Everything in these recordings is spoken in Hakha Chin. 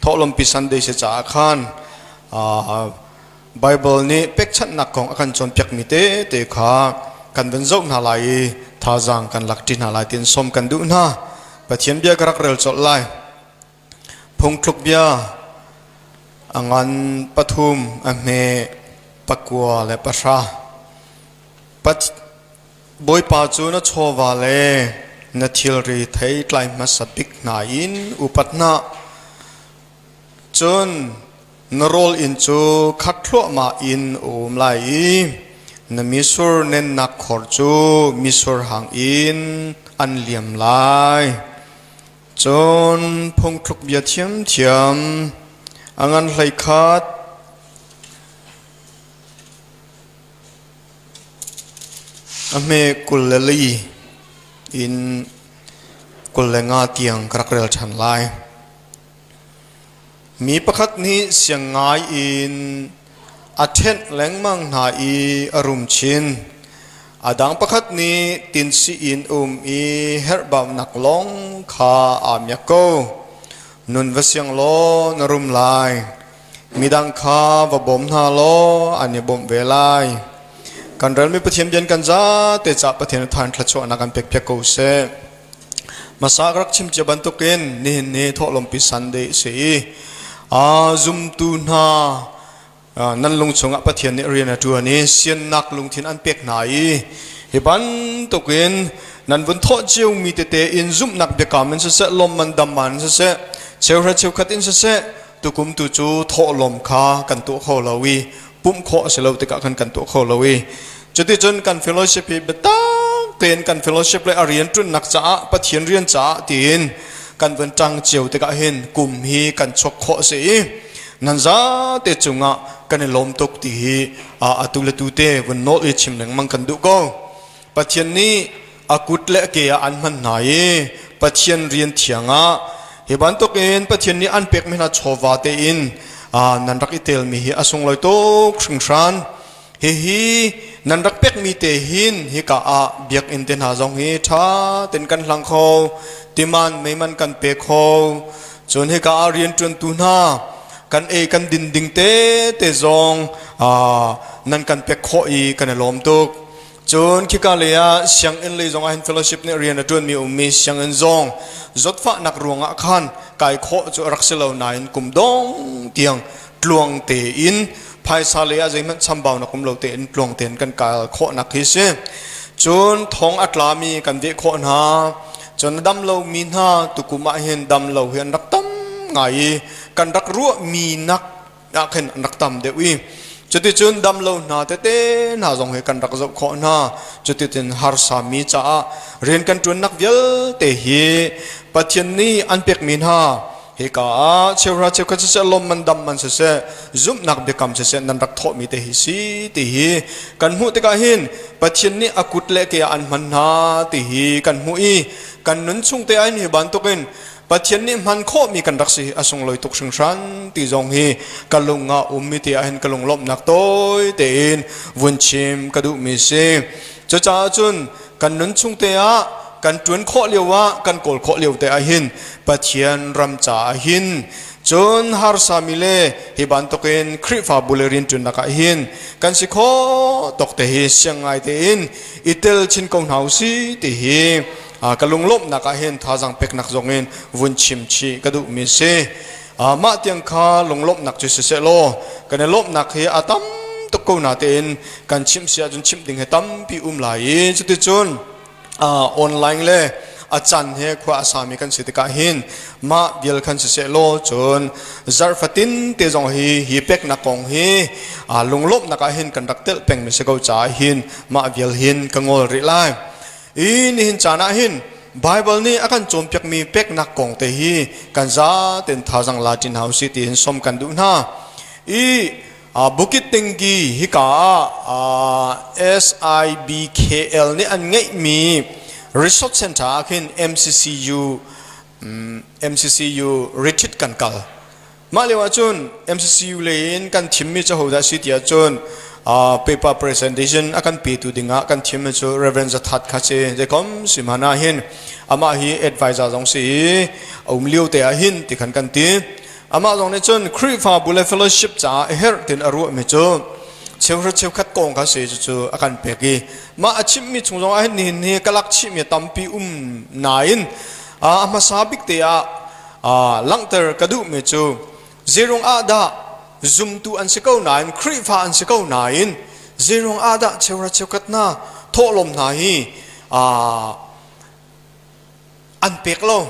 Thawhlawmpi Sunday si caah khan Bible nih pekchanhnak kong a kan cawnpiakmi tete kha kan van zoh hna lai i thazaang kan lak ṭi hna lai tiin sawm kan duh hna. Pathian bia ka rak rel colh lai. Phungthluk bia a ngan pathum a hme pakua le pahra. Bawipa cu na chawva le na thilri theitlai hmasa bik hna in upat hna. Cun na rawl inn cu khat thluahmah in a um lai i na mitsur nennak khor cu mitsur hang in an liam lai. Cun phungthluk bia thiamthiam a ngan 11 a hme 24 in 25 tiang ka rak rel ṭhan lai. Mi pakhat nih siang ngai in a ṭhenh lengmang hna i a rum chin. A dang pakhat nih tinsi in um i herhbaunak lawng kha aa miak ko. Nun va siang law na rum lai. Midang kha va bawm hna law an i bawmh ve lai. Kan relmi Pathian bian kan zate ca Pathian than thluachuahnak kan pek piak ko seh. Hmasa ka rak chim cia bantukin nihin ni thawhlawmpi Sunday a si i zumtu hna nan lung chungah Pathian nih rian a ṭuan i siannak lungthin an pek hna i hi bantukin nan vun thawh ciomi tete in zumhnak biakam in siseh lawmman damman in siseh cheuhra cheukhat in siseh tukum tu cu thawhlawm kha kan tuah kho lo i pumh khawh a si lo tikah khan kan tuah kho lo i cuticun kan fellowship hi biatak tein kan fellowship le a rian ṭunnak caah Pathian rian caah tiin kan vun ṭang cio tikah hin kum hi kan chok khawh a si i nan zate cungah kan i lawm tuk ti hi atu le tu te vun nawl i chim lengmang kan duh ko. Pathian nih a kut le a ke ah an hman hna i Pathian rian thiang ah hi bantukin Pathian nih an pekmi hna chawva tein nan rak i telmi hi a sunglawi tuk hringhran. Hihi nan rak pekmi te hin hika ah biakinn te hna zong hi ṭha tein kan hlang kho, timan meiman kan pe kho. Cun hika ah rianṭuantu hna kan ei kan din ding te te zong nan kan pek khawh i kan i lawm tuk. Cun khika lei ah sianginn lei zong ah hin fellowship nih rian a ṭuanmi a ummi sianginn zong zawtfahnak ruangah khan kai khawh cu a rak si lo nain kum dong tiang tluang tein phaisa lei ah zeihmanh chambaunak um lo tein tluang tein kan kal khawhnak hi si. Cun thong a tlami kan veh khawh hna. Cun a dam lomi hna tukum ah hin dam lo hi an rak tam ngai i kan rak ruahmi nak ah khin an rak tam deuh i cuticun damlo hna tete hna zong hi kan rak zoh khawh hna. Cuticun harsa mi caah rian kan ṭuannak vialte hi Pathian nih an pekmi hna hika ah cheuhra cheukhat siseh lawmman damman siseh zumhnak biakam siseh nan rak thawhmi te hi si ti hi kan hmuh tikah hin Pathian nih a kut le ke ah an hman hna ti hi kan hmuh i kan nun chung te ah hin hi bantukin Pathian nih hman khawhmi kan rak si a sunglawi tuk hringhran ti zong hi ka lung ah ummi te ahhin ka lunglawmhnak tawi tein vun chim ka duhmi si. Cucaah cun kan nun chung te ah kan ṭuan khawh lio ah kan kawl khawh lio te ahhin Pathian ram caah hin cun harsa mi le hi bantukin Khrihfabu le rianṭuannak ah hin kan si khawh tawk te hi siang ngai tein i tel chin ko hna usih ti hi ka lunglawmhnak ah hin thazaang peknak zong in vun chim chih ka duhmi si. Mah tiang kha lunglawmhnak cu siseh law kan i lawmhnak hi a tam tuk ko natein kan chimh si ahcun chimh ding hi tampi um lai i cuticun online le a can he khua a sami kan si tikah hin mah vial khan siseh law cun zarh fatin te zong hi hi peknak kong hi lunglawmhnak ah hin kan rak telh pengmi si ko caah hin mah vial hin ka ngol rih lai. I nihin caan ah hin Bible nih a kan cawnpiakmi peknak kong te hi kan zaten thazang la ṭin hau si tiin som kan duh hna. I Bukit Tinggi hika ah SIBKL nih an ngeihmi Resort Center ah khin MCCU MCCU retreat kan kal. Mah lio ahcun MCCU lei in kan thimmi cu hodah si ti ahcun paper presentation a kan petu dingah kan thimmi cu Reverend Zathat kha si. Zeikom si hmanh ah hin amah hi advisor zong si i a um lio te ah hin ti khan kan ti. Amah zong nih cun Khrihfabu le fellowship caah a herh tin a ruahmi cu cheuhra cheukhat kong kha si cu a kan pek i mah a chimmi chung zong ah hin nihin hi ka lak chihmi tampi um nain a hmasa bik te ah langhter ka duhmi cu zeirung ah dah zumtu an si ko nain Khrihfa an si ko nain zeirung ah dah cheuhra cheukhat hna thawhlawm hna hi an pek lo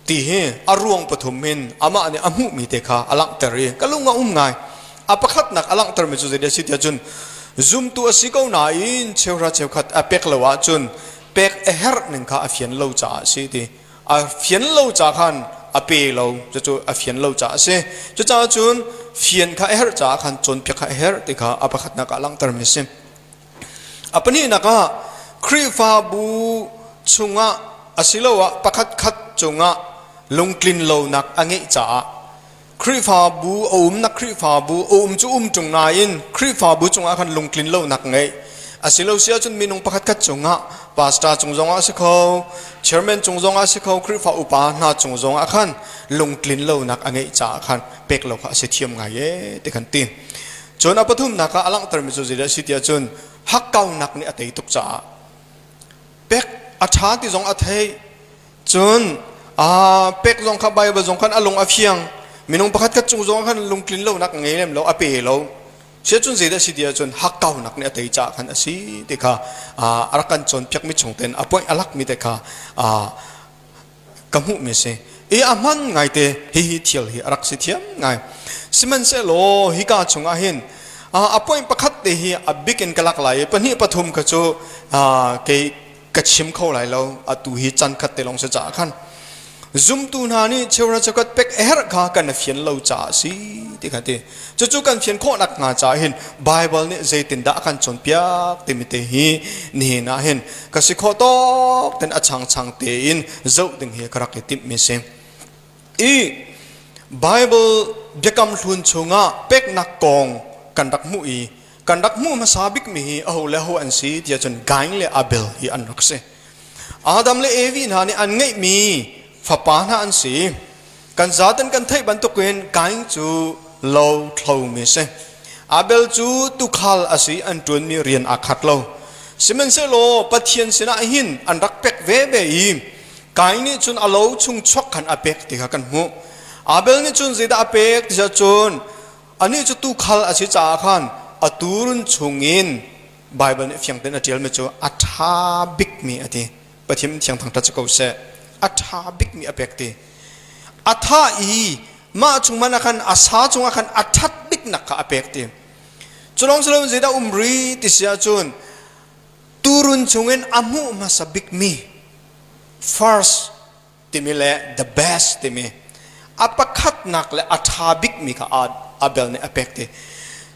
ti hi a ruang pathum in amah nih a hmuhmi te kha a langhter i ka lung a um ngai. A pakhatnak a langhtermi cu zeidah a si tiah cun zumtu a si ko nain cheuhra cheukhat a pek lo ahcun pek a herh ning kha a fian lo caah a si ti. A fian lo ca khan a pe lo, cucu a fian lo caah a si. Cucaah cun fian kha a herh caah khan cawnpiak kha a herh ti kha a pakhatnak ah a langhtermi a si. A pahnihnak ah Khrihfabu chungah asiloah pakhatkhat cungah lungtlin lonak a ngeih caah Khrihfabu a umnak Khrihfabu a um cu um ṭung nain Khrihfabu cungah khan lungtlin lonak ngeih asilo si ahcun minung pakhatkhat cungah pastor cung zongah a si kho, chairman cung zongah a si kho, Khrihfa upa hna cung zongah khan lungtlin lonak a ngeih caah khan pek lo kha a si thiam ngai e ti kan ti. Cun a pathumnak ah a langhtermi cu zeidah a si tiah cun hakkaunak nih a tei tuk caah pek a ṭha ti zong a theih. Cun pek zong kha Baibal zong khan a lung a fiang. Minung pakhat khat cung zong khan lungtlin lonak ngei lem lo, a pe lo. Siacun zeidah a si tiah cun hakkaunak nih a tei caah khan a si ti kha a rak kan cawnpiakmi chung tein a point a lakmi te kha ka hmuhmi a si. I a hman ngaite hihi thil hi a rak si thiam ngai. Sihmanhsehlaw hika chungah hin a point pakhat te hi a bik in ka lak lai i pahnih pathum kha cu kei ka chim kho lai lo, atu hi chan khat te lawng si caah khan zumtu hna nih cheuhra cheukhat pek a herh kha kan fian lo caah a si ti kha ti. Cucu kan fian khawhnak hnga caah hin Bible nih zeitindah a kan cawnpiak timi te hi nihin ah hin ka si khawh tawk ten a changchang tein zoh ding hi ka rak i timhmi si. I Bible biakam hlun chungah peknak kong kan rak hmuh i kan rak hmuh hmasa bikmi hi aho le aho an si tiah cun Kain le Abel hi an rak si. Adam le Evi hna nih an ngeihmi fapa hna an si. Kan zaten kan theih bantukin Kain cu lo thlomi si. Abel cu tukhal a si, an ṭuanmi rian aa khat lo. Sihmanhsehlaw Pathian sinah hin an rak pek veve i Kain nih cun a lo chung chuak khan a pek ti kha kan hmuh. Abel nih cun zeidah a pek ti cun anih cu tukhal a si caah khan a tuurun chungin Baibal nih fiang tein a ṭialmi cu a ṭha bikmi a ti. Pathian thiang thangṭhat si ko seh. A ṭha bikmi a pek ti. A tha i mah chung man ah khan a sa cungah khan a ṭhat biknak kha a pek ti. Cu lawng si loin zeidah um rih ti si ahcun tuurun chungin a hmuh hmasa bikmi first timi le the best timi a pakhatnak le a ṭha bikmi kha Abel nih a pek ti.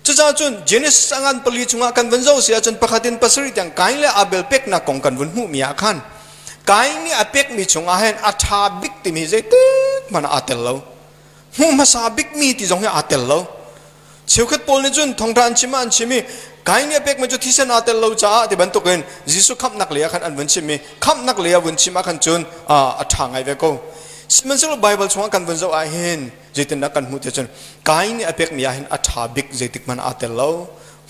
Cucaah cun Genesis a ngan pali chungah kan vun zoh si ahcun pakhat in pasarih tiang Kain le Abel peknak kong kan vun hmuhmi ah khan Kain nih a pekmi chungah hin a ṭha bik timi zeitik hmanh ah aa tel lo. Hmuh hmasa bikmi ti zong hi aa tel lo. Cheukhat pawl nih cun thawngṭha an chim ah an chim i Kain nih a pekmi cu thisen aa tel lo caah ti bantukin Jesuh khamhnak lei ah khan an vun chim i khamhnak lei ah vun chim ah khan cun a ṭha ngai ve ko. Sihmanhsehlaw Baibal chungah kan vun zoh ah hin zeitindah kan hmuh ti cun Kain nih a pekmi ah hin a ṭha bik zeitik hmanh aa tel lo.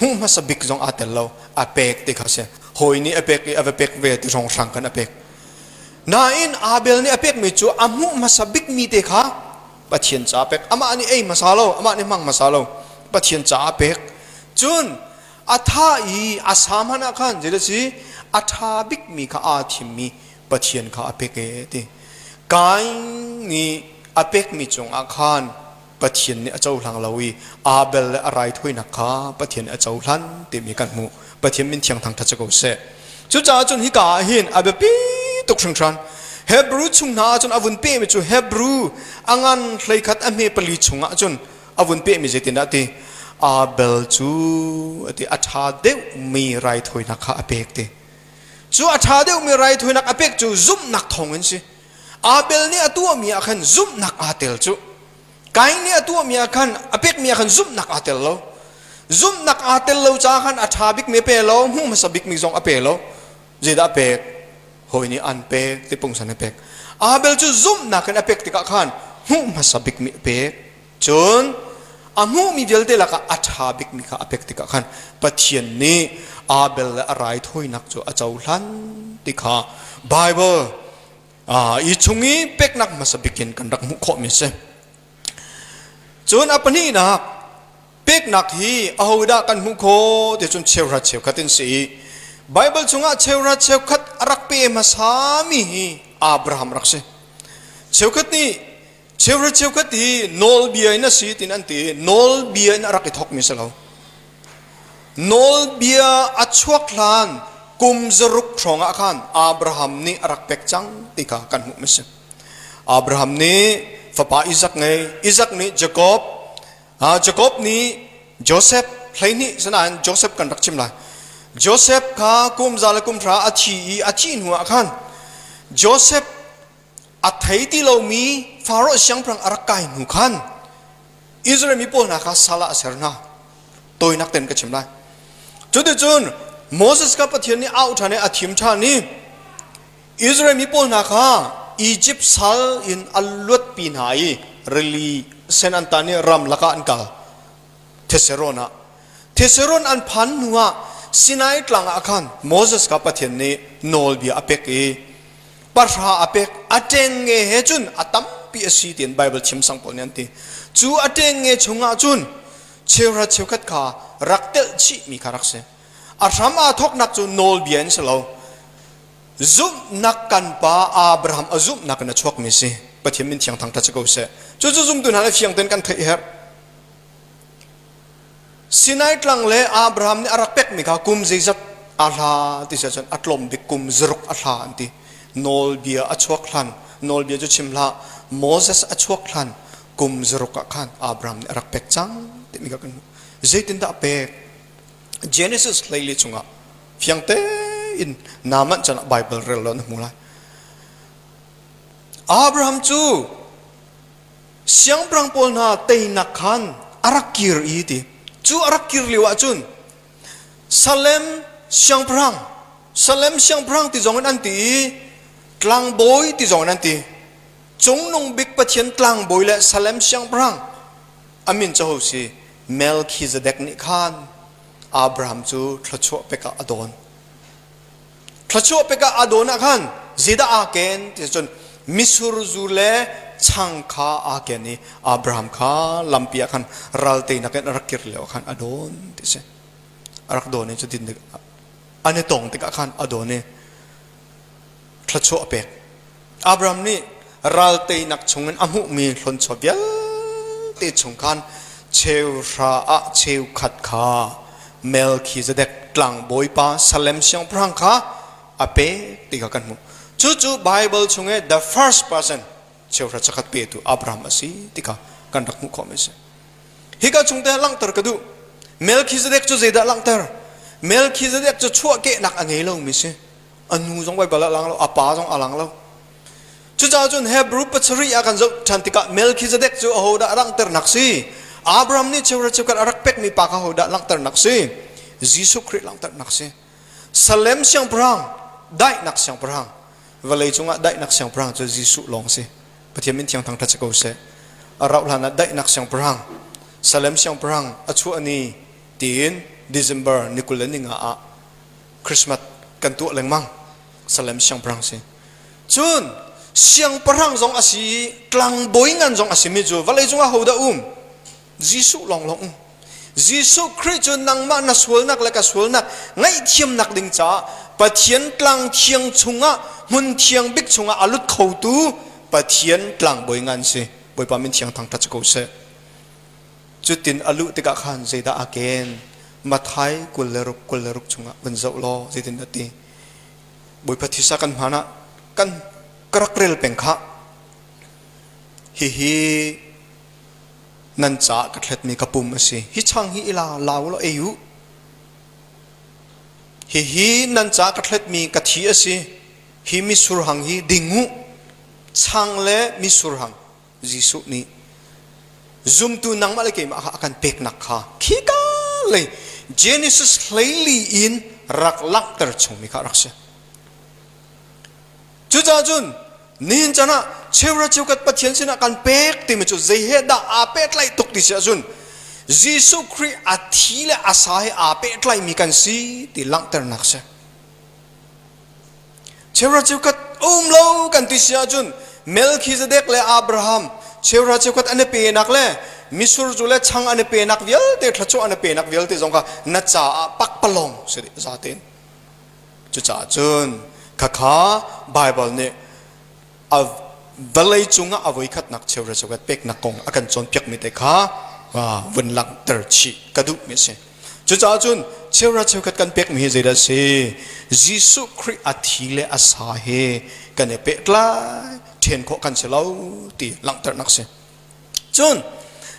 Hmuh hmasa bik zong aa tel lo. A pek ti kha si. Hawi nih a pek i a va pek ve ti hrawnghrang khan a pek. Nain Abel nih a pekmi cu a hmuh hmasa bikmi te kha Pathian ca pek. Amah nih ei hmasa lo, amah nih hmang hmasa lo. Pathian ca pek. Cun a tha i a sa hmanh ah khan zeidah si a ṭha bikmi kha aa thimmi Pathian kha a pek e ti. Kain nih a pekmi cungah khan Pathian nih a cohlang lo i Abel le a raithawinak kha Pathian nih a cohlan timi kan hmuh. Pathian min thiang thangṭhat si ko seh. Cucaah cun hika ah hin a biapi tuk hringhran. Hebrew chung hna ah cun a vun pehmi cu Hebrew a ngan hleikhat a hme pali chungah cun a vun pehmi zeitindah ti Abel cu a ti a ṭha deuhmi raithawinak kha a pek ti. Cu a ṭha deuhmi raithawinak a pek cu zumhnak thawngin si. Abel nih a tuahmi ah khan zumhnak aa tel cu. Kain nih a tuahmi ah khan a pekmi ah khan zumhnak aa tel lo. Zumhnak aa tel lo caah khan a ṭha bikmi a pe lo, hmuh hmasa bikmi zong a pe lo. Zeidah a pek? Hawi nih an pek ti pungsan a pek. Abel cu zumhnak in a pek tikah khan hmuh hmasa bikmi a pek. Cun a hmuhmi vialte lakah a ṭha bikmi kha a pek tikah khan Pathian nih Abel le a raithawinak cu a cohlan ti kha Baibal i chung i peknak hmasa bik in kan rak hmuh khawhmi a si. Cun a pahnihnak peknak hi ahodah kan hmuh khawh ti cun cheuhra cheukhat in si i Baibal chungah cheuhra cheukhat a rak pe hmasami hi Abraham rak si. Cheukhat nih cheuhra cheukhat hi nawlbia in a si tin an ti nawlbia in a rak i thawkmi si lo. Nawlbia a chuak hlan kum zaruk hrawng ah khan Abraham nih a rak pek cang ti kha kan hmuh mi si. Abraham nih fapa Isaac ngei, Isaac nih Jacob, Jacob nih Joseph 12 sinain Joseph kan rak chim lai. Joseph kha kum za le kum hra a thi i a thih hnu ah khan Joseph a thei ti lomi Pharaoh siangpahrang a rak kai hnu khan Israel mi pawl hna kha sal ah a ser hna. Tawinak ten ka chim lai. Cuticun Moses kha Pathian nih auh ṭhan i a thim ṭhan i Israel mi pawl hna kha Egypt sal in a luatpi hna i rili sen an tan i ram lakah an kal. Theseron ah. Theseron an phan hnuah Sinai tlang ah khan Moses kha Pathian nih nawlbia a pek i pahra a pek. A ṭengnge he cun a tampi a si tiin Baibal chimsang pawl nih an ti. Cu a ṭengnge chungah cun cheuhra cheukhat kha rak telh chihmi kha rak si. A hram aa thawknak cu nawlbia in si lo. Zumhnak kan pa Abraham a zumhnak in a chuakmi si. Pathian min thiang thangṭhat si ko seh. Cucu zumtu hna le fiang tein kan theih herh. Sinai tlang le Abraham nih a rak pekmi kha kum zeizat a hla ti si ahcun a tlawm bik kum zaruk a hla an ti. Nawlbia a chuak hlan, nawlbia cu chim hlah, Moses a chuak hlan kum zaruk ah khan Abraham nih a rak pek cang timi kha kan hmuh. Zeitindah a pek? Genesis 14 chungah fiang tein naa manh can ah Bible rel law na hmu lai. Abraham cu siangpahrang pawl hna teinak khan a rak kir i ti. Cu a rak kir lio ahcun Salem siangpahrang, Salem siangpahrang ti zong in an ti i tlangbawi ti zong in an ti. Cungnung bik Pathian tlangbawi le Salem siangpahrang a min cu ho si Melchizedek nih khan Abraham cu thluachuah pek ah a dawn. Thluachuah pek ah a dawn ah khan zeidah aa ken ti cun mitsur zu le chang kha aa ken i Abraham kha lampi ah khan ral teinak in a rak kir lio ah khan a dawn ti si. A rak dawn i cutin an i tong tikah khan a dawn i thluachuah a pek. Abraham nih ral teinak chungin a hmuhmi hlonchaw vialte chung khan cheuhra ah cheukhat kha Melkhizedek tlangbawipa Salem siangpahrang kha a pek ti kha kan hmuh. Cucu Bible chung i the first person cheuhra chakhat petu Abraham a si ti kha kan rak hmuh khawhmi a si. Hika chung te langhter ka duh. Melkhizedek cu zeidah langhter? Melkhizedek cu chuahkehnak a ngei lomi si. A nu zong Baibal ah lang lo, a pa zong a lang lo. Cucaah cun Hebrew pasarih ah kan zoh ṭhan tikah Melkhizedek cu ahodah a langhternak si? Abraham nih cheuhra cheukhat a rak pekmi pa kha ahodah langhternak si? Jesuh Khrih langhternak si. Salem siangpahrang, daihnak siangpahrang, vawlei cungah daihnak siangpahrang cu Jesuh lawng si. Pathian min thiang thangṭhat si ko seh. A rauh hlan ah daihnak siangpahrang, Salem siangpahrang a chuah ni tiin December ni 25 ah Christmas kan tuah lengmang. Salem siangpahrang si. Cun siangpahrang zong a si i tlangbawi ngan zong a simi cu vawlei cungah hodah um? Jesuh lawnglawng um. Jesuh Khrih cu nangmah na sualnak le ka sualnak ngaihthiamnak ding caah Pathian tlang thiang chungah hmun thiang bik chungah a lut khotu Pathian tlangbawi ngan si. Bawipa min thiang thangṭhat si ko seh. Cutin a luh tikah khan zeidah a ken? Matthai 26 26 chungah vun zoh law zeitin a ti? Bawipa thisa kan hmaan ah kan ka rak rel peng khah. Hihi nan caah ka thletmi ka pum a si. Hi chang hi i la la u law ei u. Hihi nan caah ka thletmi ka thi a si. Hi mitsur hang hi ding u. Chang le mitsur hang Jesuh nih zumtu nangmah le keimah kha a kan peknak kha khika lei Genesis 14 in rak langhter chungmi kha rak si. Cucaah cun nihin chan ah Cheuhra cheukhat Pathian sinah kan pek timi cu zei he dah aa pehtlaih tuk ti si ahcun Jesuh Khrih a thi le a sa he aa pehtlaihmi kan si ti langhternak si. Cheuhra cheukhat um lo kan ti si ahcun Melchizedek le Abraham cheuhra cheukhat an i penak le misur zu le chang an i penak vialte thluachuah an i penak vialte zong kha na caah pakpalawng si dih zatein. Cucaah cun khakha Baibal nih a vawlei cungah a voikhatnak cheuhra cheukhat peknak kong a kan cawnpiakmi te kha vun langhter chih ka duhmi a si. Cucaah cun cheuhra cheukhat kan pekmi hi zeidah a si? Jesuh Khrih a thi le a sa he kan i pehtlai ṭhen khawh kan si lo ti langhternak a si. Cun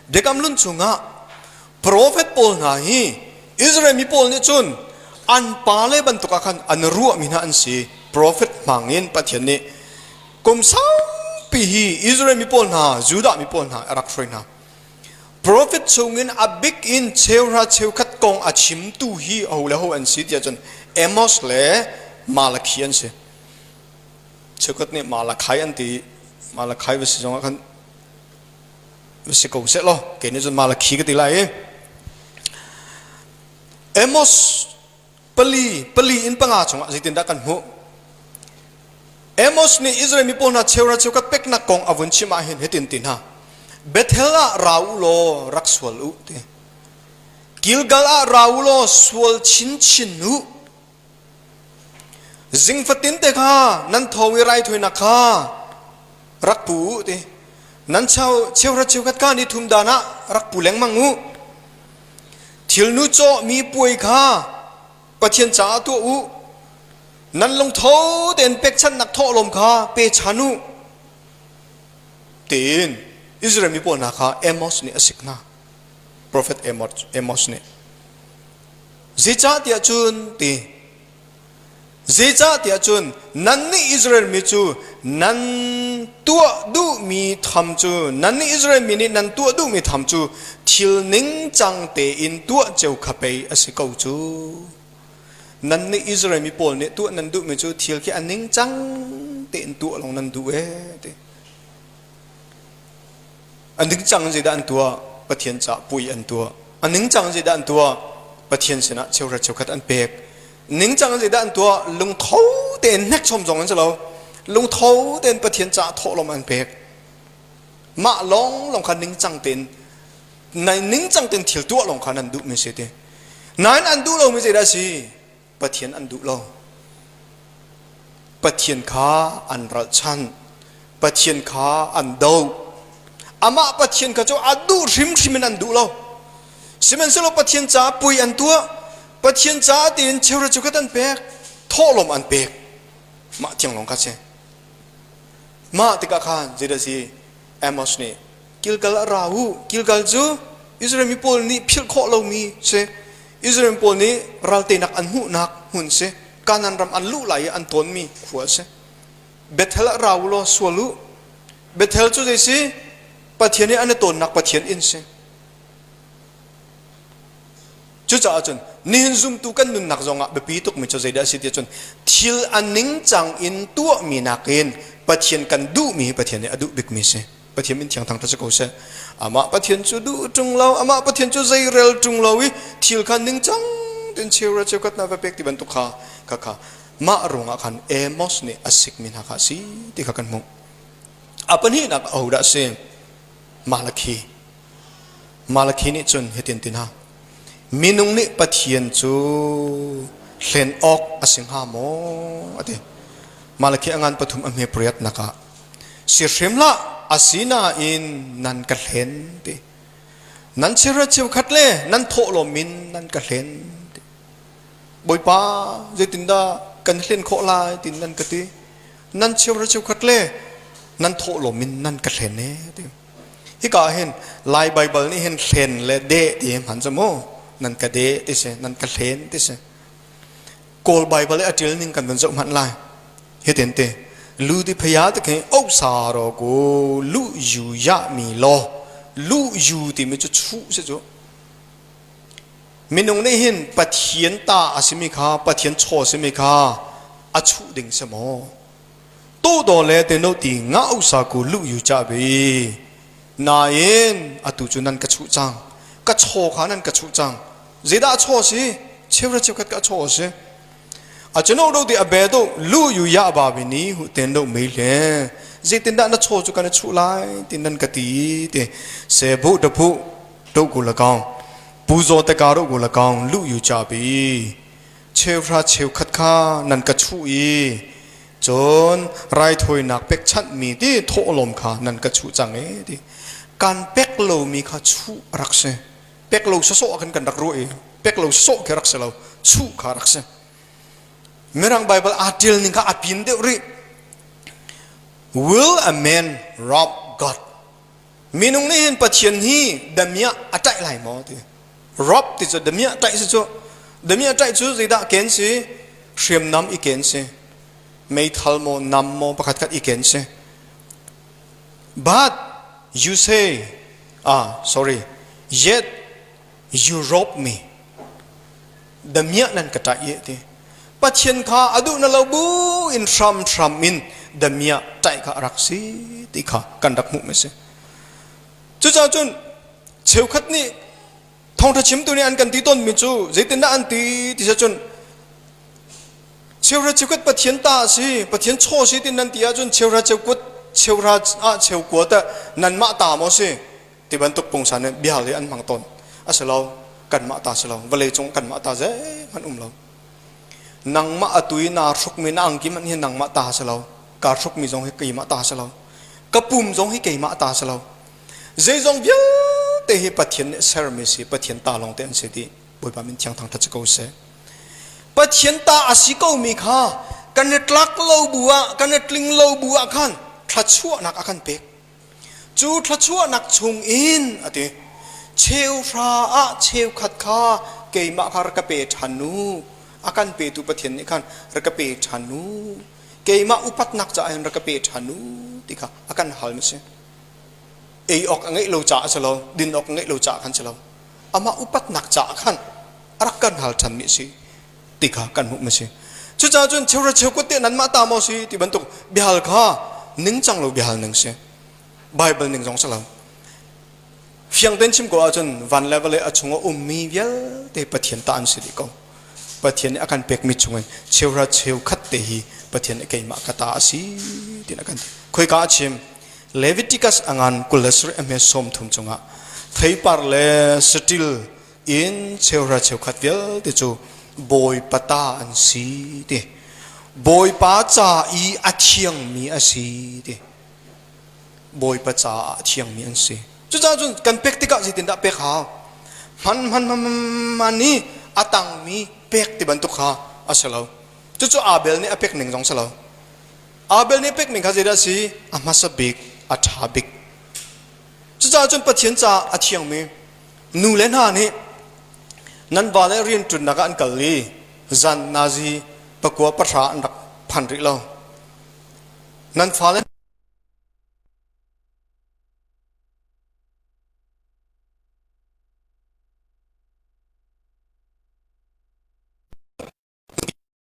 Biakam Hlun chungah profet pawl hna hi Israel mi pawl nih cun an pale bantuk ah khan an ruahmi hna an si. Profet hmangin Pathian nih kum saupi hi Israel mi pawl hna, Judah mi pawl hna a rak hruai hna. Profet chungin a bik in cheuhra cheukhat kong a chimtu hi ho le ho an si tiah cun Amos le Malakhi an si. Cheukhat nih Malachi an ti. Malachi va si zongah khan va si ko seh law kei nih cun Malakhi ka ti lai i Amos pali pali in panga chungah zeitindah kan hmuh? Amos nih Israel mi pawl hna cheuhra cheukhat peknak kong a vun chim ah hin hitin ti hna Bethel ah ra u law rak sual u ti Gilgal ah ra u law sual chinchin u Zing fatin te kha nan tho i raithawinak kha rak pu u ti. Nan cheuhra cheukhat kha ni thum dan ah rak pu lengmang u. Thilnu cawhmi puai kha Pathian caah tuah u. Nan lungtho tein pekchanhnak thawhlawm kha pe chan u. Tiin Israel mi pawl hna kha Amos nih a sik hna. Prophet Amos nih. Zeicahtiah cun ti Zeicahtiah cun nannih Israel mi cu nan tuah duhmi tham cu nannih Israel mi nih nan tuah duhmi tham cu thil ningcang tein tuah cio kha pei a si ko cu. Nannih Israel mi pawl nih tuah nan duhmi cu thil khi a ningcang tein tuah lawng nan duh ee ti. A ningcang in zeidah an tuah? Pathian caah puai an tuah. A ningcang in zeidah an tuah? Pathian sinah cheuhra cheukhat an pek. Ningcang in zeidah an tuah? Lungtho tein hnekchom zong an si lo. Lungtho tein Pathian caah thawhlawm an pek. Mah lawng lawng kha ningcang tein ningcang tein thil tuah lawng kha nan duhmi si ti. Nain an duh lomi zeidah a si? Pathian an duh lo. Pathian kha an ralchanh. Pathian kha an doh. Amah Pathian kha cu a duh hrimhrim in an duh lo. Sihmanhsehlaw Pathian caah pui an tuah. Pathian caah tiin cheuhra cheukhat an pek. Thawhlawm an pek. Mah thiang lawng kha si. Mah tikah khan zeidah si Amos nih Gilgal ah ra u. Gilgal cu Israel mi pawl nih philh khawh lomi si. Israel mi pawl nih ralteinak an hmuhnak hmun si. Kanaan ram an luh lai i an tawnmi khua a si. Bethel ah ra u law sual u. Bethel cu zei si? Pathian i an i tawnnak Pathian inn si. Cucaah cun nihin zumtu kan nunnak zongah biapi tukmi cu zeidah a si ti cun thil a ningcang in tuahmi nakin Pathian kan duhmi hi Pathian nih a duh bikmi si. Pathian min thiang thang si ko seh. Amah Pathian cu duh ṭung lo, amah Pathian cu zeirel ṭung lo i thil kha ningcang tein cheuhra cheukhat na va pek ti bantuk kha kha kha mah ruangah khan Amos nih a sikmi hna kha a si ti kha kan hmuh. A pahnihnak ahodah a si? Malakhi. Malakhi nih cun hitin ti hna, Minung nih Pathian cu hlen awk a si hnga maw? a ti. Malakhi a ngan pathum a hme pariatnak ah si hrim hlah, asinain nan ka hlen ti. Nan cheuhra cheukhat le nan thawhlawm in nan ka hlen ti. Bawipa zeitindah kan hlen khawh lai tin nan ka ti. Nan cheuhra cheukhat le nan thawhlawm in nan ka hlen e ti. Hika ah hin Lai Baibal nih hin hlen le deh ti hi hman cu mu. Nan ka deh ti si, nan ka hlen ti si. Kawl Baibal i a ṭil ning kan van zoh hmanh lai. Hitin ti, lu ti phaya ti khi oh sa ro ku lu yu ya mi law lu yu timi cu chuh si cu. Minung nih hin Pathian ta a simi kha, Pathian chaw simi kha a chuh ding si maw? To do le te no ti nga usa ku lu yu cha bi. Nain atu cu nan ka chuh cang. Ka chaw kha nan ka chuh cang. Zeidah a chaw si? Cheuhra cheukhat ka chaw si. A chano do ti a be do lu yu ya ba bi ni hu ten do mei le. Zeitindah na chaw cu kan chuh lai tin nan ka ti ti. Se bu da phu do ku la kaung. Pu zo te ka ro ku la kaung lu yu cha bi. Cheuhra cheukhat kha nan ka chuh i cun raithawinak pekchanhmi ti thawhlawm kha nan ka chuh cang e ti kan pek lomi kha chuh a rak si pek lo sawsawh ah khan kan rak ruah i pek lo sawh khi rak si lo chuh kha rak si mirang bible aa ṭial ning kha a pin deuh rih will a man rob god minung nih hin pathian hi damiah a ṭaih lai maw ti rob ti cu damiah ṭaih si cu damiah ṭaih cu zeidah ken si hriamnam i ken si meithal maw nam maw pakhat khat i ken si but you say ah sorry yet you rob me damiah nan ka ṭaih ye ti pathian kha a duh na lo bu in hram hram in damiah ṭaih kha a rak si ti kha kan rak hmuh mi si cucaah cun cheukhat nih thawngṭha chimtu nih an kan ti tawnmi cu zeitindah an ti ti cun cheuhra cheukhat Pathian ta a si Pathian chaw si tin nan ti ahcun cheuhra cheukut cheuhra ah cheukua teh nanmah ta maw si ti bantuk pungsan nih bia hi an hmang tawn a si lo kanmah ta si lo vawlei cung kanmah ta zeihmanh um lo nangmah atu i naa hrukmi na angki hmanh hi nangmah ta si lo kaa hrukmi zong hi keimah ta si lo ka pum zong hi keimah ta si lo Zeizong vialte hi Pathian nih sermi si, Pathian ta lawng te an si ti Bawipa min thiang thangṭhat si ko seh. Pathian ta a si komi kha kan i tlak lo bu ah, kan i tling lo bu ah khan thluachuahnak a kan pek. Cu thluachuahnak chung in a ti, cheuhra ah cheukhat kha keimah kha rak ka pe ṭhan u. A kan petu Pathian nih khan rak ka pe ṭhan u. Keimah upatnak caah hin rak ka pe ṭhan u ti kha a kan halmi si. Ei awk a ngeih lo caah a si lo, din awk a ngeih lo caah khan si lo. Amah upatnak caah khan a rak kan hal ṭhanmi a si ti kha kan hmuhmi a si. Cucaah cun cheuhra cheukhat te nanmah ta maw si ti bantuk biahal kha ningcang lo biahal ning si. Bible ning zong si lo. Fiang tein chim ko ahcun van le vawlei a chung a ummi vialte Pathian ta an si dih ko. Pathian nih a kan pekmi chungin cheuhra cheukhat te hi Pathian nih keimah ka ta a si tiin a kan ti. Khoika a chim? Leviticus a ngan 27 a hme 30 chungah theipar le saṭil in cheuhra cheukhat vialte cu Bawipa ta an si ti. Bawipa ca i a thiangmi a si ti. Bawipa caah a thiangmi an si. Cucaah cun kan pek tikah zeitindah pek hau? Hman hman hman hman i a tangmi pek ti bantuk kha a si lo. Cucu Abel nih a pek ning zong si lo. Abel nih pek ning kha zeidah a si? A hmasa bik, a ṭha bik. Cucaah cun Pathian caah a thiangmi nu le hna nih nan vale rianṭunnak ah an kal i zan nazi pakua pahra an rak phan rih lo. Nan fale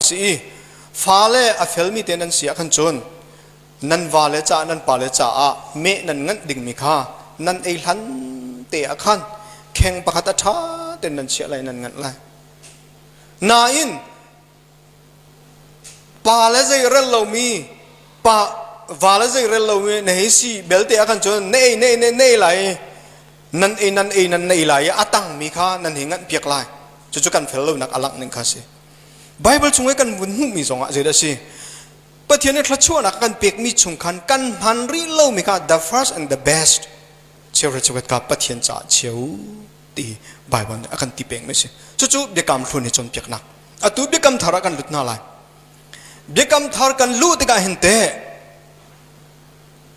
si i fale a felmi te nan si ah khan cun nan vale caah nan pale caah meh nan nganh dingmi kha nan ei hlan te ah khan kheng pakhat a ṭha tein nan chiah lai nan nganh lai. Nain Pa le zei rel lomi pa va le zei rel lomi na hei si belte ah khan cun na ei na ei na ei lai nan ei nan ei nan ei lai i a tangmi kha nan hei nganh piak lai cucu kan fel lonak a langh ning kha si Bible chung i kan vun hmuhmi zongah zeidah a si Pathian nih thluachuahnak a kan pekmi chung khan kan hman rih lomi kha the first and the best cheuhra cheukhat kha Pathian caah cheu ti Bible nih a kan ti pengmi a si. Cucu biakam hlun i cawnpiaknak. Atu biakam thar ah kan lut hna lai. Biakam thar kan luh tikah hin teh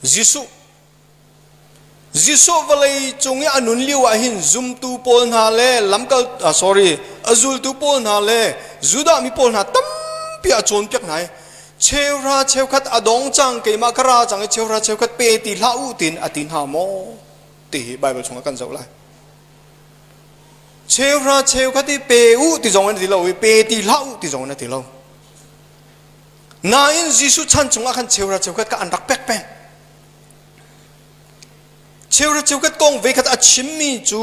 Jesuh Jesuh vawlei cung i a nun lio ah hin zumtu pawl hna le lamkal sorry a zultu pawl hna le Judah mi pawl hna tampi a cawnpiak hna i cheuhra cheukhat a dong cang keimah ka ra cang i cheuhra cheukhat pe ti hlah u tiin a ti hna maw ti hi Bible chungah kan zoh lai. Cheuhra cheukhat i pe u ti zong in ti lo i pe ti hlah u ti zong in a ti lo. Nain Jesuh chan chungah khan cheuhra cheukhat kha an rak pek peng. Cheuhra cheukhat kong veikhat a chimmi cu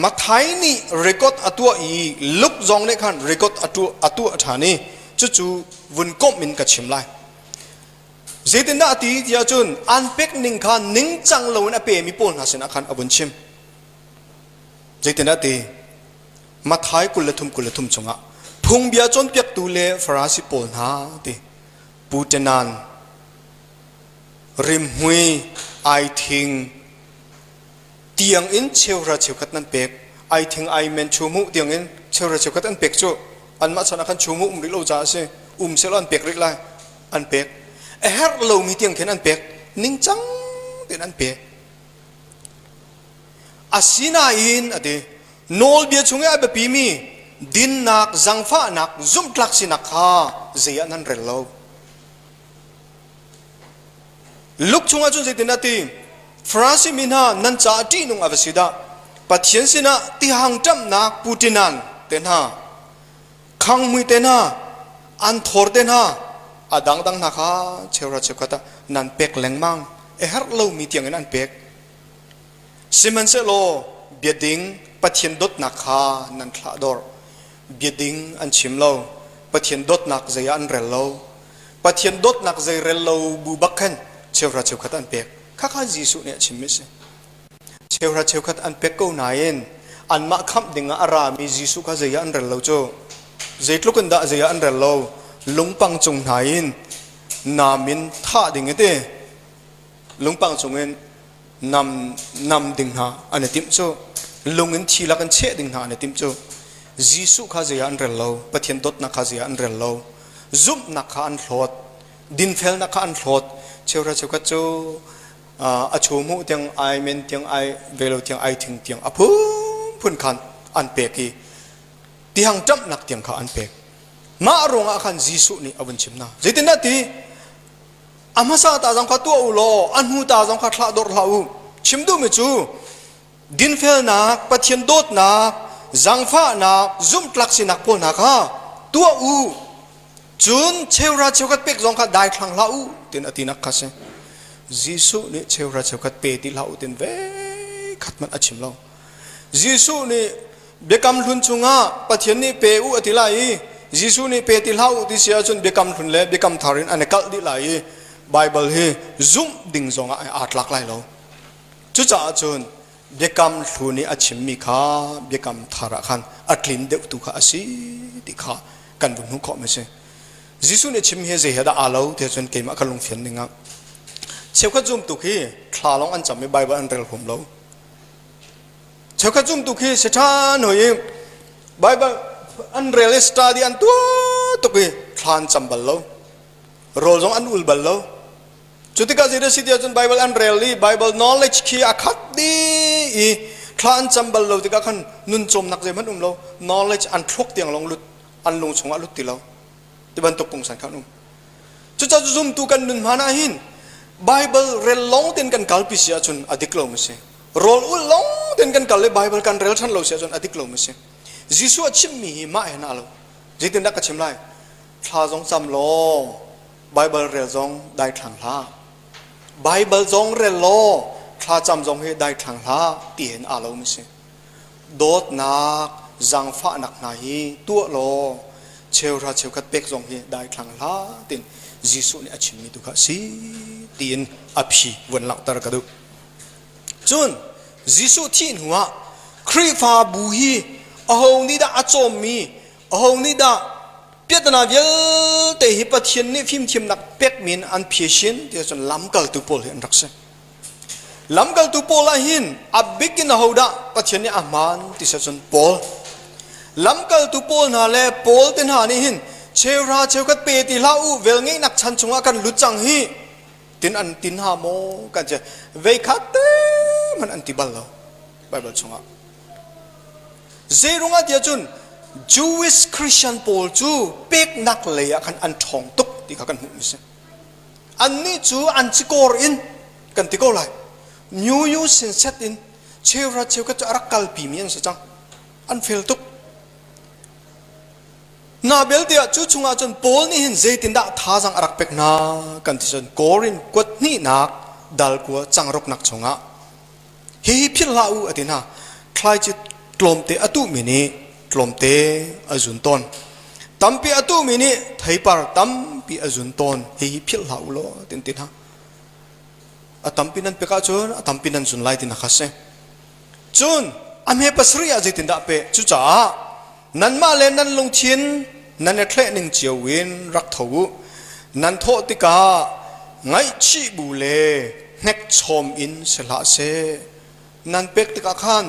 Matthai nih record a tuah i Luke zong nih khan record a tuah a tuah ṭhan i cucu vun komh in ka chim lai. Zeitindah a ti tiah cun an pek ning kha ningcang loin a pemi pawl hna sinah khan a vun chim. Zeitindah a ti? Matthai 23 23 chungah phungbia cawnpiaktu le Farasi pawl hna ti puṭenan rimhmui aithing tiang in cheuhra cheukhat nan pek aithing aimen chumuh tiang in cheuhra cheukhat an pek cu anmah chan ah khan chumuh um rih lo caah a si um selaw an pek rih lai an pek a herh lomi tiang khin an pek ningcang tein an pek Asinain a ti, nawlbia chung i a biapimi dinnak, zangfahnak, zumhtlak sinak kha zei ah nan rel lo. Luke chungah cun zeitin a ti? Farasi mi hna nan caah ṭihnung a va si dah! Pathian sinah tihang ṭamhnak putinan te hna, khanghmui te hna, anthor te hna, a dangdang hna kha cheuhra cheukhat ah nan pek lengmang. A herh lomi tiangin an pek. Sihmanhsehlaw biading Pathian dawtnak kha nan thlahdorh. Biading an chim lo. Pathian dawtnak zei ah an rel lo. Pathian dawtnak zei rel lo bu bak khan cheuhra cheukhat an pek. Khakha Jesuh nih a chimmi a si. Cheuhra cheukhat an pek ko nain anmah khamh dingah a rami Jesuh kha zei ah an rel lo cu. Zeitluk in dah zei ah an rel lo. Lungpang cung hna in nam in thah ding a ti. Lungpang cungin nam nam ding hna an i timh cu lung in thi lak in cheh ding hna an i timh cu Jesuh kha zei ah an rel lo Pathian dawtnak kha zei ah an rel lo zumhnak kha an hlawt dinfelnak kha an hlawt cheuhra cheukhat cu a chu hmuh tiang ai men tiang ai velo tiang ai thing tiang a phunphun khan an pek i tihang ṭamhnak tiang kha an pek mah ruangah khan Jesuh nih a vun chim hna zeitindah ti A hmasa ta zong kha tuah u law a hnu ta zong kha thlah dawrh hlah u. Chim duhmi cu dinfelnak, Pathian dawtnak, zaangfahnak, zumhtlak sinak pawl hna kha tuah u. Cun cheuhra cheukhat pek zong kha daithlang hlah u tin a tinak kha si. Jesuh nih cheuhra cheukhat pe ti hlah u tin ve khat hmanh a chim lo. Jesuh nih Biakam hlun chungah Pathian nih pe u a ti lai i Jesuh nih pe ti hlah u ti si ahcun biakam hlun le biakam thar in an i kalh dih lai i Baibal hi zumh ding zongah aa tlak lai lo. Cucaah cun biakam hlun i a chimmi kha biakam thar ah khan a tlin deuh tu kha a si ti kha kan vun hmuh khawhmi a si. Jesuh nih chim hi zei he dah aa lo ti ahcun keimah ka lungfian ning ah cheukhat zumtu khi thla lawng an cam i Baibal an rel huam lo. Cheukhat zumtu khi si ṭhan hoi i Baibal an rel i study an tuah tuk i thla an cam bal lo. Rawl zong an ul bal lo. Cu tikah zeidah si tiah cun Baibal an rel i Baibal knowledge khi a khat dih i thla an cam bal lo tikah khan nun cawmnak zeihmanh um lo. Knowledge an thluak tiang lawng lut, an lung chungah lut ti lo. Ti bantuk pungsan kha an um. Cucaah zumtu kan nun hmaan ah hin Baibal rel lawng tein kan kalpi si ahcun a dik lo ma si? Rawl ulh lawng tein kan kal i Baibal kan rel ṭhan lo si ahcun a dik lo ma si? Jesuh a chimmi hi mah he na lo. Zeitindah ka chim lai? Thla zong cam law Baibal rel zong daithlang hlah. Baibal zong rel law thlacam zong hi daithlang hlah ti hin aa lo ma si? Dawtnak, zaangfahnak hna hi tuah law cheuhra cheukhat pek zong hi daithlang hlah tiin Jesuh nih a chimmi tu kha a si tiin a phi vun langhter ka duh. Cun Jesuh thih hnuah Khrihfabu hi aho nih dah a cawmmi, aho nih dah piahtana vialte hi Pathian nih fimthiamnak pekmi in an phisin ti ahcun lamkaltu pawl hi an rak si. Lamkaltu Paul ah hin a bik in ahodah Pathian nih a hmaan ti si cun Paul. Lamkaltu Paul hna le Paul te hna nih hin cheuhra cheukhat pe ti hlah u vel ngeihnak chan chungah kan lut cang hi tin an tin ha maw kan che veikhat te man an ti bal lo Bible chungah. Zeirungah tiah cun Jewish Christian pawl cu peknak lei ah khan an ṭhawng tuk ti kha kan hmuh mi si. Annih cu an cikawr in kan ti ko lai. New Yu sin set in cheuhra cheukhat cu a rak kalpimi an si cang. An fel tuk. Na belte ah cu chungah cun Paul nih hin zeitindah thazaang a rak pek hna kan ti cun Korin kuat hnihnak dal kua cangruknak chungah hihi philh hlah u a ti hna. Thlaici tlawmte a tuhmi nih tlawmte a zun tawn. Tampi a tuhmi nih theipar tampi a zun tawn. Hihi philh hlah u law tin ti hna. A tampi nan pek ahcun a tampi nan zun lai ti na kha si. Cun a hme pasarih ah zeitindah peh? Cucaah nanmah le nan lungthin nan i thleh ning cio in rak tho u. Nan thawh tikah ngaihchih bu le hnekchawm in si hlah seh. Nan pek tikah khan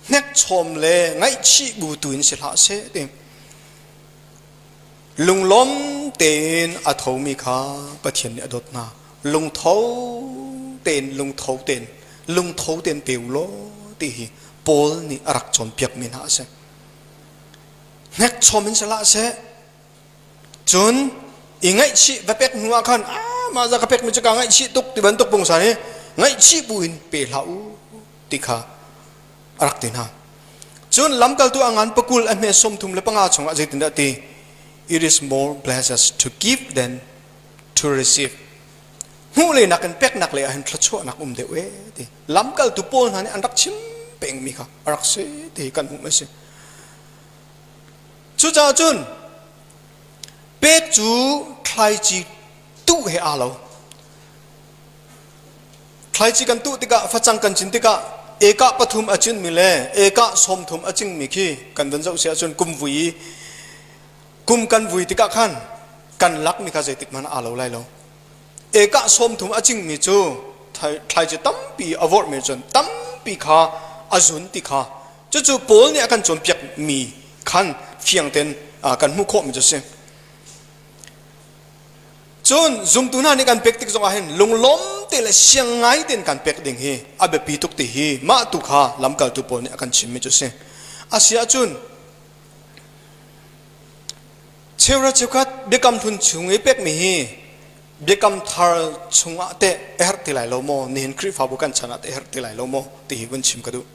hnekchawm le ngaihchih bu tu in si hlah seh ti. Lunglawm tein a thomi kha Pathian nih a dawt hna. Lungtho tein lungtho tein lungtho tein pe u law ti hi Paul nih a rak cawnpiakmi hna a si. Hnekchawm in si hlah seh. Cun i ngaihchih va pek hnu ah khan ah mah za ka pekmi cu kaa ngaihchih tuk ti bantuk pungsan hi ngaihchih bu in pe hlah u ti kha a rak ti hna. Cun lamkaltu a ngan pakul a hme 35 chungah zeitindah ti? It is more blessed to give than to receive. Hmuh le nakin peknak le ahhin thluachuahnak um deuh e ti. Lamkaltu Paul hna nih an rak chim pengmi kha a rak si ti kan hmuh a si. Cucaah cun pek cu thlaici tuh he aa lo. Thlaici kan tuh tikah facang kan cin tikah eka pathum a cinmi le eka 30 a cingmi khi kan van zoh si ahcun kum vui i kum kan vui tikah khan kan lakmi kha zeitik hmanh aa lo lai lo. Eka 30 a cingmi cu thlaici tampi a vorhmi cun tampi kha a zun ti kha cucu Paul nih a kan cawnpiakmi khan fiang tein kan hmuh khawhmi cu a si. Cun zumtu hna nih kan pek tik zongah hin lunglawm te le siang ngai tein kan pek ding hi a biapi tuk ti hi mah tu kha lamkaltu pawl nih a kan chimmi cu a si. A si ahcun cheuhra cheukhat biakam hlun chung i pekmi hi biakam thar chungah teh a herh ti lai lo maw nihin Khrihfabu kan chan ah teh a herh ti lai lo maw ti hi vun chim ka duh.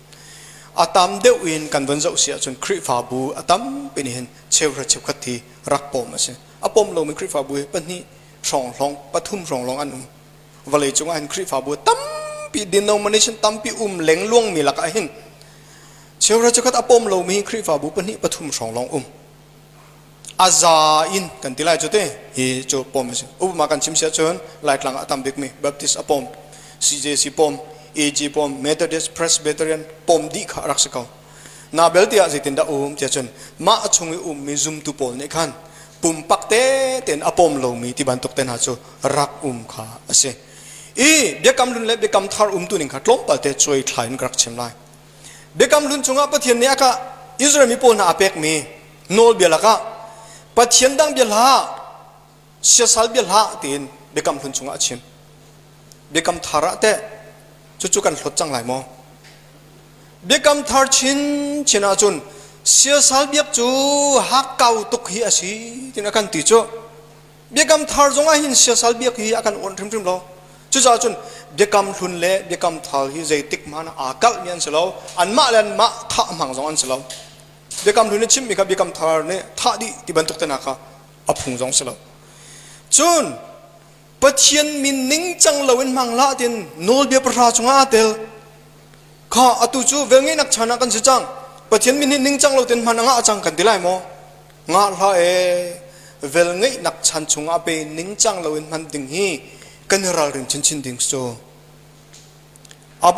A tam deuh in kan vun zoh si ahcun Khrihfabu a tampi nih hin cheuhra cheukhat hi rak pawm a si. A pom lomi Khrihfabu hi pahnih hrawng hlong pathum hrawng lawng an um. Vawlei cungah hin Khrihfabu tampi denomination tampi um lengluangmi lakah hin cheuhra cheukhat a pom lomi Khrihfabu pahnih pathum hrawng lawng um. A za in kan ti lai cu te hi cu pom a si. Upama kan chim si ahcun Laitlang ah a tam bikmi Baptist a pom, CJC pom, AG pom, Methodist, Presbyterian pom dih kha a rak si ko. Na belte ah zeitindah um tiah cun mah a chung i ummi zumtu pawl nih khan pumpak tein a pom lomi ti bantuk te hna cu rak um kha a si. I biakam hlun le biakam thar umtu ning kha tlawmpal te cuai thlai in ka rak chim lai. Biakam hlun chungah Pathian nih a ka Israel mi pawl hna a pekmi nawlbia lakah Pathian dang bia hlah, siasal bia hlah tiin biakam hlun chungah a chim. Biakam thar ah teh cucu kan hlawt cang lai maw? Biakam thar chinchin ahcun siasal biak cu hakkau tuk hi a si tiin a kan ti cu. Biakam thar zong ah hin siasal biak hi a kan awnh hrimhrim lo. Cucaah cun biakam hlun le biakam thar hi zeitik hmanh aa kalhmi an si lo. Anmah le anmah thah hmang zong an si lo. Biakam hlun i chimmi kha biakam thar nih thah dih ti bantuk te hna kha a phung zong si lo. Cun Pathian min ningcang loin hmang hlah tiin nawlbia pahra chungah aa tel. Kha atu cu velngeihnak chan ah kan si cang. Pathian min hi ningcang lo tein hman a ngah cang kan ti lai maw? Ngah hlah ee. Velngeihnak chan chungah pe ningcang loin hman ding hi kan i ralrin chinchin ding cu. A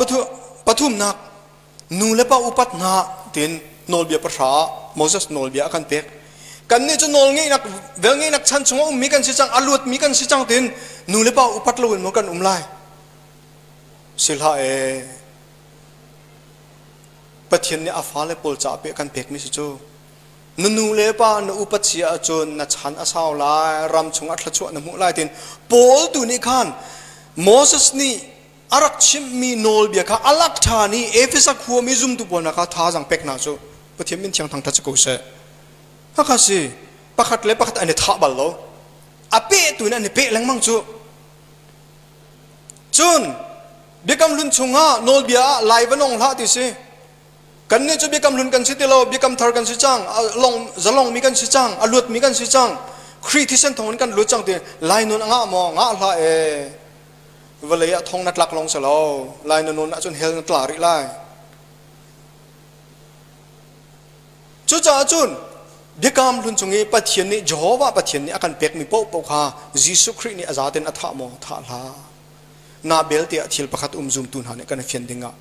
pathumnak nu le pa upat hna tiin nawlbia pahra ah Moses nawlbia a kan pek. Kannih cu nawlngeihnak velngeihnak chan chungah ummi kan si cang, a luatmi kan si cang tiin nu le pa upat loin maw kan um lai? Si hlah ee. Pathian nih a fale pawl caah pe kan pekmi si cu. Na nu le pa na upat si ahcun na chan a sau lai, ram chungah thluachuah na hmuh lai tiin Paul tu nih khan Moses nih a rak chimhmi nawlbia kha a lak ṭhan i Efesa khuami zumtu pawl hna kha thazaang pek hna cu Pathian min thiang thangṭhat si ko seh. Hakha si pakhat le pakhat an i thah bal lo. A peh tu in an i peh lengmang cu. Cun biakam hlun chungah nawlbia ah lai va nong hlah ti si. Kan nih cu biakam hlun kan si ti lo, biakam thar kan si cang, long zalong mi kan si cang, a luat mi kan si cang. Khrih thisen thawng in kan lut cang ti lai nun a ngah maw? Ngah hlah e. Vawlei ah thong na tlak long si lo. Lai na nun ahcun hell na tla rih lai. Cucaah cun biakam hlun chung i Pathian nih Jehovah Pathian nih a kan pekmi paohpaoh kha Jesuh Khrih nih a zaten a thah maw? Thah hlah. Na belte ah thil pakhat um zumtu hna nih kan i fian ding ah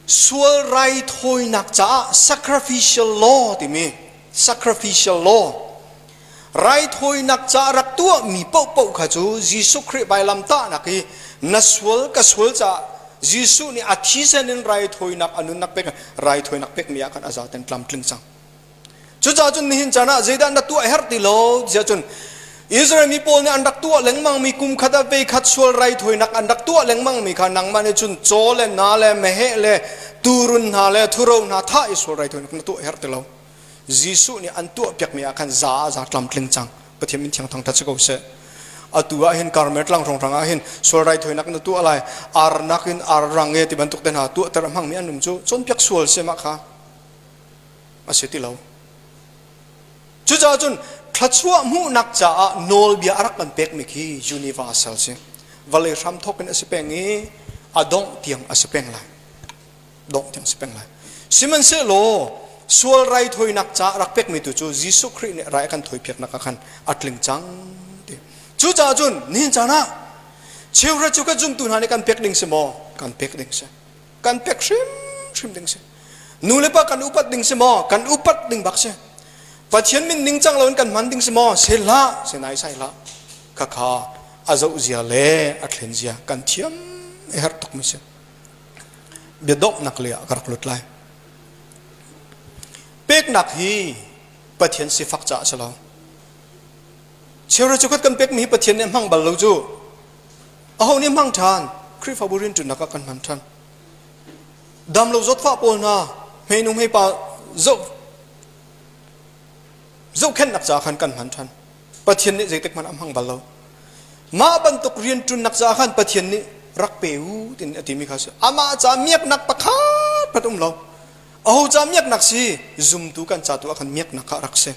sual raithawinak caah sacrificial law timi sacrificial law raithawinak caah rak tuahmi paohpaoh kha cu Jesuh Khrih vailamtahnak i na sual ka sual caah Jesuh nih a thisen in raithawinak a nunnak pek raithawinak pekmi ah khan a zaten tlamtling cang. Cucaah cun nihin caan ah zeidah na tuah herh ti lo tiah cun Israel mi pawl nih an rak tuah lengmang mi kum khat ah vei khat sual raithawinak an rak tuah lengmang mi kha nangmah nih cun caw le na le meheh le tuurun hna le thuro hna thah i sual raithawinak na tuah herh ti lo. Jesuh nih an tuah piakmi ah khan za a za tlamtling cang. Pathian min thiang thangthat si ko seh. Atu ah hin Karmel tlang hrawnghrang ah hin sual raithawinak na tuah lai ar nakin ar rang e ti bantuk te hna tuahter a hmangmi an um cu cawnpiak sual si mah kha a si ti lo. Cucaah cun thluachuah hmuhnak caah nawlbia a rak kan pekmi khi universal si. Vawlei hram thawk in a si peng i a dongh tiang a si peng lai. Dongh tiang a si peng lai. Sihmanhsehlaw sual raithawinak caah rak pekmi tu cu Jesuh Khrih nih rai a kan thawipiaknak ah khan a tling cang ti. Cucaah cun nihin caan ah cheuhra cu kan zumtu hna nih kan pek ding si maw? Kan pek ding si. Kan pek hrimhrim ding si. Nu le pa kan upat ding si maw? Kan upat ding bak si. Pathian min ningcang loin kan hman ding si maw? Se hlah, se nai sai hlah. Khakha a zoh zia le a thlen zia kan thiam a herh tuk mi si. Bia donghnak le ah ka rak lut lai. Peknak hi Pathian sifak caah si lo. Cheuhra chukhat kan pekmi hi Pathian nih a hmang bal lo cu. Aho nih hmang ṭhan? Khrihfabu rianṭuannak ah kan hman ṭhan. Dam lo zawtfah pawl hna, hmeinu hmeipa zoh zohkhenhnak caah khan kan hman ṭhan. Pathian nih zeitik hmanh a hmang bal lo. Mah bantuk rianṭuannak caah khan Pathian nih rak pe u tin a timi kha si. Amah ca miaknak pakhat hmanh um lo. Aho ca miaknak si? Zumtu kan ca tu ah khan miaknak kha rak si.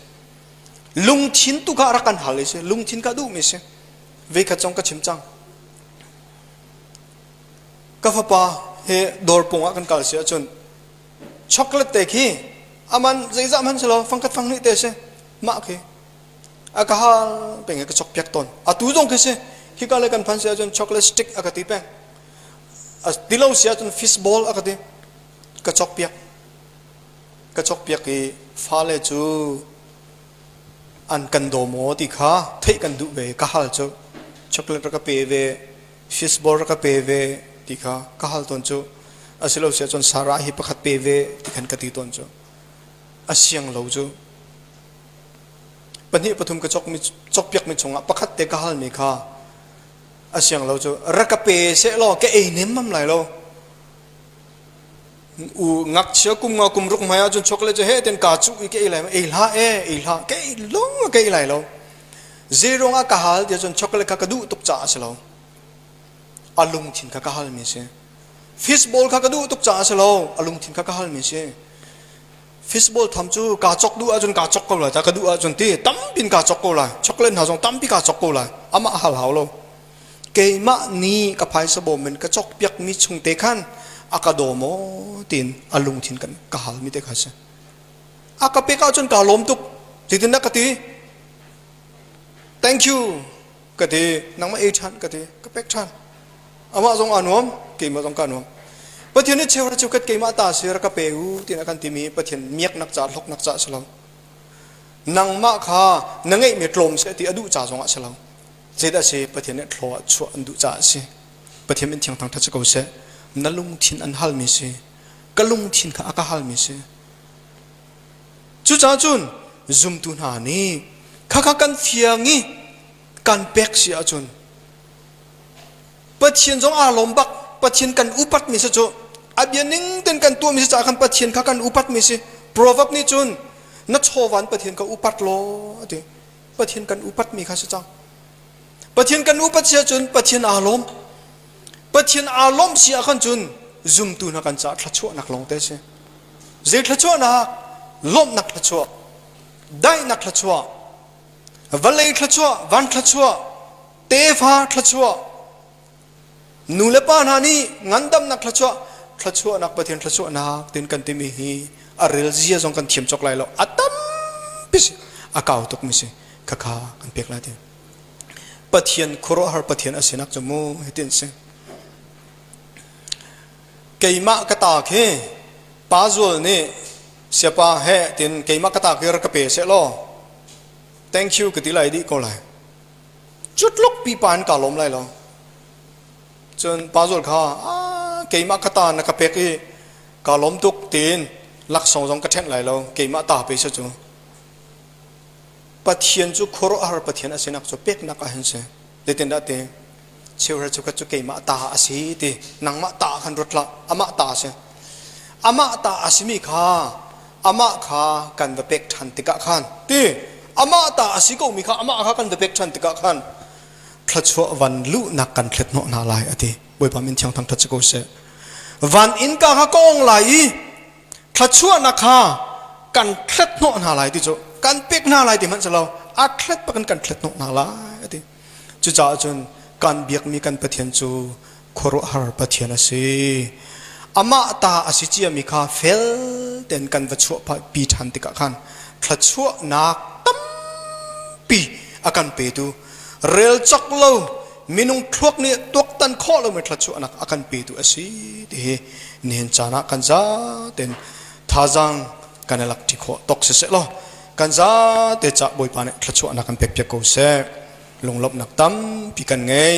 Lungthin tu kha rak kan hal i si. Lungthin kha duhmi si. Veikhat zong ka chim cang. Ka fapa he dawr pung ah kan kal si ahcun chocolate te khi aman zeizah hman si lo fangkhat fanghnih te si mah khi a ka hal peng ka chok piak tawn atu zong khi si khika le kan phan si ahcun chocolate stick a ka ti peng a ti lo si ahcun fish ball a ka ti ka chok piak ka chok piak i fale cu an kan daw maw ti kha theih kan duh ve ka hal cu chocolate rak ka pe ve fish ball rak ka pe ve ti kha ka hal tawn cu asilo sia cun Sarah hi pakhat pe ve ti khan ka ti tawn cu a siang lo cu pahnih pathum ka chok mi chok piak mi chungah pakhat te ka hal mi kha a siang lo cu rak ka pe seh law ka ei nem mam lai lo U ngakchia kum nga kum ruk hmai ahcun chocolate cu he ten ka cuh i ka ei lai ei hlah e ei hlah ka ei long ka ei lai lo zeiruang ah ka hal ti ahcun chocolate kha ka duh tuk caah a si lo a lungthin kha ka hal mi si fish ball kha ka duh tuk caah a si lo a lungthin kha ka hal mi si fish ball tham cu kaa chok duh ahcun kaa chok ko lai ta ka duh ahcun ti tampin kaa chok ko lai chocolate hna zong tampi kaa chok ko lai amah hal hau lo Keimah nih ka phaisa bawm in ka cawkpiakmi chung te khan a ka daw maw tiin a lungthin kan ka halmi te kha a si. A ka pek ahcun kaa lawm tuk. Zeitin dah ka ti? Thank you ka ti. Nangmah ei ṭhan ka ti. Ka pek ṭhan. Amah zong aa nuam, keimah zong kaa nuam. Pathian nih cheu cu kat keimah ta si rak ka pe u tiin a kan timi Pathian miaknak ca hloknak ca a si lo. Nangmah kha na ngeihmi tlawm seh ti a duh ca zong ah si lo. Zeidah a si? Pathian nih thlaw ah chuah an duh caah a si. Pathian min thiang thangṭhat si ko seh. Na lungthin an halmi si. Ka lungthin kha a ka halmi si. Cucaah cun zumtu hna nih khakha kan fiang i kan pek si ahcun Pathian zong aa lawm bak. Pathian kan upatmi si cu a bia ning tein kan tuahmi si caah khan Pathian kha kan upatmi si. Proverb nih cun na chawva in Pathian kha upat law a ti. Pathian kan upatmi kha si cang. Pathian kan upat si ahcun Pathian aa lawm. Pathian aa lawmh si ahkhan cun zumtu hna kan caah thluachuahnak lawng te si. Zei thluachuahnak? Lawmhnak thluachuah, daihnak thluachuah, vawlei thluachuah, van thluachuah, tefa thluachuah, nu le pa hna nih ngandamnak thluachuah, thluachuahnak Pathian thluachuahnak tin kan timi hi a rel zia zong kan thiam cawk lai lo. A tampi si, a kau tukmi si. Khakha kan pek lai ti. Pathian khuaruahhar Pathian a sinak cu mu hitin si. Keimah ka ta khi pa zual nih siapa he tin keimah ka ta khi ka pe seh law thank you ka ti lai dih ko lai. Cutluk pipa in ka lawm lai lo. Cun pa zual kha keimah ka ta na ka pek i ka lawm tuk tiin laksawng zong ka ṭhenh lai lo keimah ta pe seh cu. Pathian cu khuaruahhar Pathian a sinak cu peknak ah hin si. Zeitindah ti? Cheuhra cheukhat cu keimah ta a si ti. Nangmah ta khan ruat hlah. Amah ta a si. Amah ta a simi kha amah kha kan va pek ṭhan tikah khan ti. Amah ta a si komi kha amah kha kan va pek ṭhan tikah khan thluachuah van luhnak kan thlet hnawh hna lai a ti. Bawipa min thiang thangṭhat si ko seh. Van innka kha ka ong lai i thluachuahnak kha kan thlet hnawh hna lai ti cu kan pek hna lai ti hmanh si lo a thlet bak in kan thlet hnawh hna lai a ti. Cucaah cun kan biakmi kan Pathian cu khuaruahhar Pathian a si. Amah ta a si ciami kha fel tein kan va chuahpi ṭhan tikah khan thluachuahnak tampi a kan petu rel cawk lo minung thluak nih tuaktan khawh lomi thluachuahnak a kan petu a si ti hi nihin caan ah kan zaten thazaang kan i lak ṭi khawh tok siseh law kan zate cah Bawipa nih thluachuahnak kan pek piak ko seh. Lunglawmhnak tampi kan ngei.